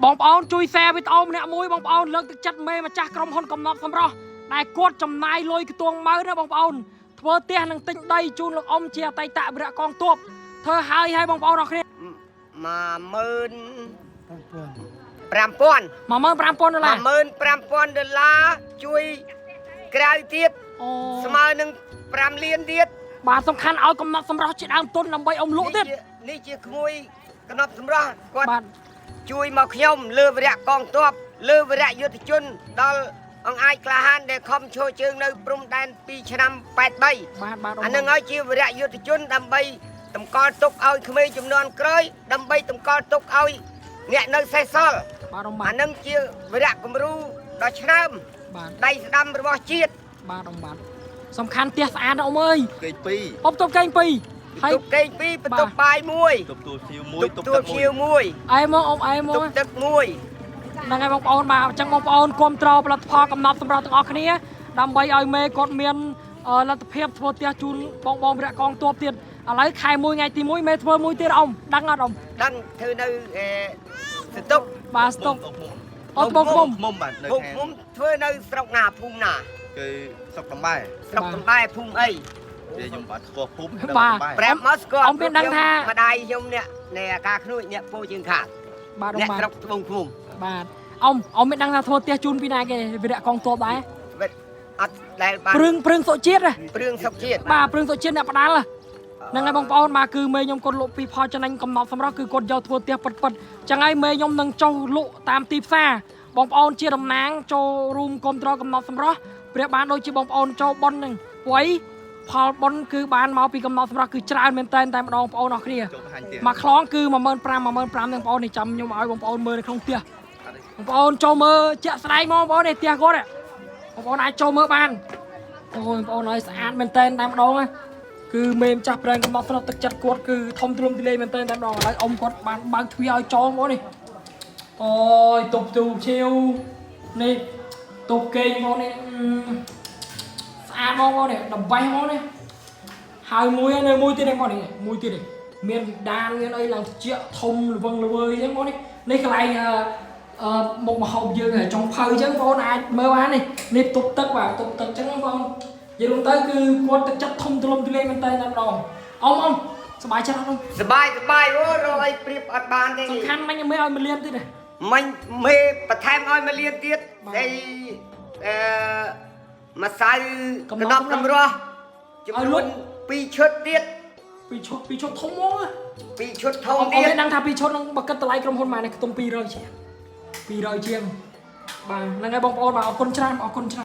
បងប្អូនជួយ share វីដេអូម្នាក់មួយបងប្អូនលើកទឹកចិត្តមេម្ចាស់ក្រុមហ៊ុនកំណប់សម្រស់ដែលគាត់ចំណាយលុយខ្ទង់ម៉ឺនណាបងប្អូនធ្វើផ្ទះនិងទិញដីជូនលោកអ៊ំជាអតីតវីរៈកងទ័ពធ្វើហើយហើយបងប្អូនអរគ្នា 15000 15000ដុល្លារ 15000ដុល្លារជួយក្រៅទៀត អូ ស្មើនឹង5លានទៀត បាទសំខាន់ឲ្យកំណត់សម្រស់ជាដើមទុនដើម្បីអ៊ំលក់ទៀត នេះជាក្មួយកណប់សម្រស់គាត់ បាទ ជួយមកខ្ញុំលើវរៈកងទ័ពលើវរៈយុទ្ធជនដល់អង្គអាចក្លាហានដែលខំឈរជើងនៅព្រំដែន2ឆ្នាំ83 បាទបាទ អានឹងហើយជាវរៈយុទ្ធជនដើម្បីតម្កល់ទុកឲ្យក្មេងចំនួនក្រោយដើម្បីតម្កល់ទុកឲ្យអ្នកនៅសេសសល់ បាទអ៊ំបាទ អានឹងជាវរៈគំរូដ៏ឆ្នើម បាទ ដៃស្ដាំរបស់ជាតិ បាទអ៊ំបាទសំខាន់ផ្ទះស្អាតណាអ៊ំអើយ គេពីរ អ៊ំទប់កេងពីរហើយ បន្ទប់គេងពីរបន្ទប់បាយមួយ ទប់ទួលសៀវមួយ បន្ទប់ទួលឈៀវមួយ អែមកអ៊ំអែមក បន្ទប់ទឹកមួយ ហ្នឹងហើយបងប្អូនបាទអញ្ចឹងបងប្អូនគ្រប់គ្រងផលិតផលកំណត់សម្រាប់ទាំងអស់គ្នាដើម្បីឲ្យមេគាត់មានលទ្ធភាពធ្វើផ្ទះជូនបងបងវីរៈកងទ័ពទៀតឥឡូវខែ1ថ្ងៃទី1មេធ្វើមួយទៀតអ៊ំដឹងអត់អ៊ំ ដឹងធ្វើនៅអេសតុក បាទស្តុកអត់បងគុំ មុំបាទនៅខាង ភូមិភូមិធ្វើនៅស្រុកណាភូមិណា គឺស្រុកតំបែ ស្រុកតំបែភូមិអី វាខ្ញុំបាទស្គាល់ភូមិ ប្រាប់មកស្គាល់ អ៊ំមានដឹងថា ម្ដាយខ្ញុំអ្នកនៃអាការក្នួចអ្នកពោជើងខាត បាទអ៊ំបាទ អ្នកស្រុកត្បូងឃ្មុំ បាទអ៊ំអ៊ំមានដឹងថាធ្វើផ្ទះជូនពីណាគេវីរៈកងទ័ពដែរ វិតអត់ដែលបាន ព្រឿងព្រឿងសុជាតិហ៎ ព្រឿងសុកជាតិ បាទព្រឿងសុជាតិអ្នកផ្ដាល់ហ៎ហ្នឹងហើយបងប្អូនបាទគឺមេខ្ញុំគាត់លក់ពីផលចំណេញកំណត់សម្រាប់គឺគាត់យកធ្វើផ្ទះពិតពិតអញ្ចឹងហើយមេខ្ញុំនឹងចុះលក់តាមទីផ្សារបងប្អូនជាតំណាងចូលរួមគ្រប់គ្រងកំណត់សម្រាប់ព្រះបានដូចជាបងប្អូនចូលប៉ុនហ្នឹងព្រោះអីផលប៉ុនគឺបានមកពីកំណត់សម្រាប់គឺច្រើនមែនតែនតែម្ដងបងប្អូនអរគ្នា ចូលបង្ហាញទៀត មួយខ្លងគឺ15000 15000ហ្នឹងបងប្អូននេះចាំខ្ញុំឲ្យបងប្អូនមើលនៅក្នុងផ្ទះបងប្អូនចូលមើលជាក់ស្ដែងមកបងប្អូននេះផ្ទះគាត់ហ៎បងប្អូនអាចចូលមើលបានអូយបងប្អូនឲ្យស្អាតមែនតែនតែម្ដងណាគឺមេម្ចាស់ប្រេងកំណត់ស្រុកទឹកចិត្តគាត់គឺធំទ្រំទលាយមែនតែនតែម្ដងឥឡូវអ៊ំគាត់បានបើកទ្វារឲ្យចងបងប្អូននេះអូយទប់ទូឈៀវនេះទប់គេងបងប្អូននេះអឺស្អាតបងប្អូននេះដំបេះបងប្អូននេះ ហើយមួយហើយនៅមួយទៀតហ្នឹងបងនេះមួយទៀតនេះមានវិដានមានអីឡើងត្រជាក់ធំល្វឹងល្វើយអញ្ចឹងបងនេះនេះកន្លែងអឺអឺមុខមហូបយើងចុងភៅអញ្ចឹងបងអាចមើលបាននេះនេះទប់ទឹកបាទទប់ទឹកអញ្ចឹងបងនិយាយរួមទៅគឺគាត់ទឹកចិត្តធំទូលំទូលាយមែនតើតែម្ដងអ៊ំអ៊ំសប្បាយចិត្តអត់អ៊ំ សបាយសបាយអូរកអីប្រៀបអត់បានទេ សំខាន់មិញមេឲ្យមួយលានទៀតណា មិញមេបន្ថែមឲ្យមួយលានទៀត បាទ អីអឺម្សៅ កំ កណប់ ណប់ កម្រោះចំ ឲ្យល នួន ក់ 2ឈុតទៀត ពីរឈុតពីរឈុតធំហ្មងណា 2ឈុតធំ អ៊ំអ៊ំ ទៀត មានដឹងថាពីរឈុតហ្នឹងបើគិតតម្លៃក្រុមហ៊ុនម៉ានេះខ្ទង់200ជាង200ជាងបាទហ្នឹងហើយបងប្អូនបាទអរគុណច្រើនអរគុណច្រើន